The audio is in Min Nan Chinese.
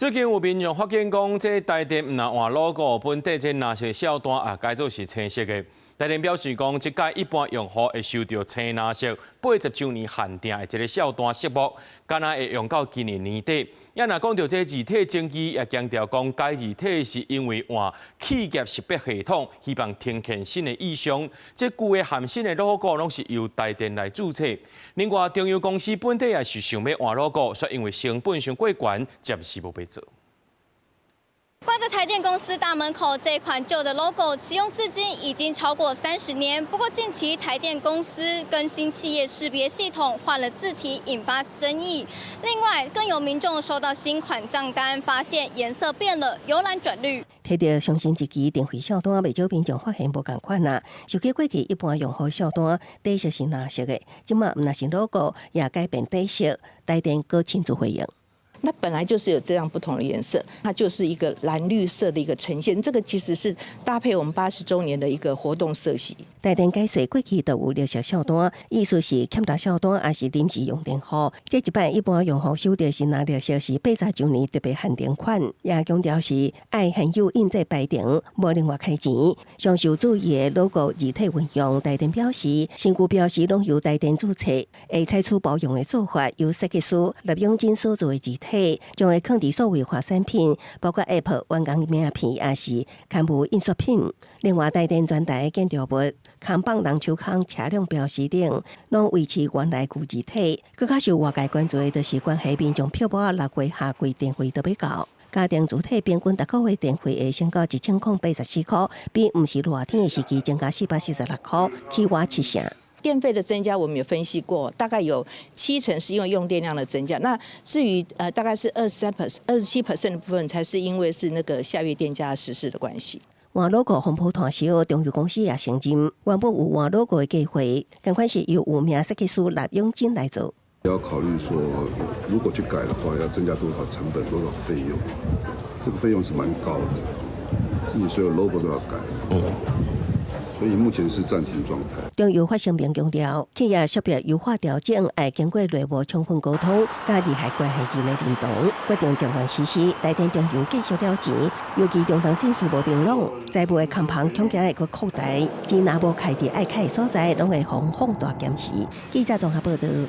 最近有民眾發現講，這台電毋但換 logo，本底這藍色數單也改做是青色的。台電表示講，這擺一般用戶會收著青藍色80週年限定的這个數單色目，敢若會用到今年年底。也若講著這字體爭議，也強調講改字體是因為換企業識別系統，希望呈現新的意象。這舊的和新的 logo 攏是由台電來註冊。另外，中油公司本底也是想欲換 logo，卻因為成本傷過懸，暫時無欲做。掛在台電公司大門口這款舊的 logo，啟用至今已經超過30年。不過近期台電公司更新企業識別系統，換了字體，引發爭議。另外，更有民眾收到新款賬單，發現顏色變了，由藍轉綠。提著上新一期電費數單，袂少民眾發現無仝款啊！想起過去一般用戶數單底色是藍色的，這馬毋但是 logo 也改變底色，台電閣親自回應。那本來就是有這樣不同的顏色，它就是一個藍綠色的一個呈現。這個其實是搭配我們80週年的一個活動色系。台電解釋過去都有綠色數單，意思是欠單數單抑是臨時用電戶。這一擺一般用戶收著是藍綠色是八十週年特別限定款，也強調是按現有印製排程，無另外開錢。上受注意的 logo 字體運用，台電表示，新舊標識攏由台電註冊，會採取包容的做法，由設計師聶永真所做的字體，將會囥佇數位化產品，包括 App、員工名片，抑是刊物印刷品。另外，台電全台建築物、扛棒、人手空、車輛標識等，攏維持原來舊字體。閣較受外界關注的，就是關係民眾票簿6月夏季電費都欲到。家庭主體平均逐個月電費會升到1084塊，比毋是熱天的時期增加446塊，起倚七成。電費的增加，我們有分析過，大概有七成是因為用電量的增加。那至於大概是23 percent、27% 的部分，才是因為是那個夏月電價實施的關係。換 logo 風波湠燒，中油公司也承認，原本有換 logo 的計劃，仝款是由有名設計師聶永真來做。要考慮說，如果去改的話，要增加多少成本、多少費用？這個費用是蠻高的，你所有 logo 都要改。所以目前是暫停狀態。中油發聲明強調，企業識別優化調整，愛經過內部充分溝通，佮利害關係人的認同，決定暫緩實施。台電中油繼續了錢，尤其中東戰事無明朗，財務的空棚恐驚會閣擴大，錢若無開佇愛開的所在，攏會予放大檢視。記者綜合報導。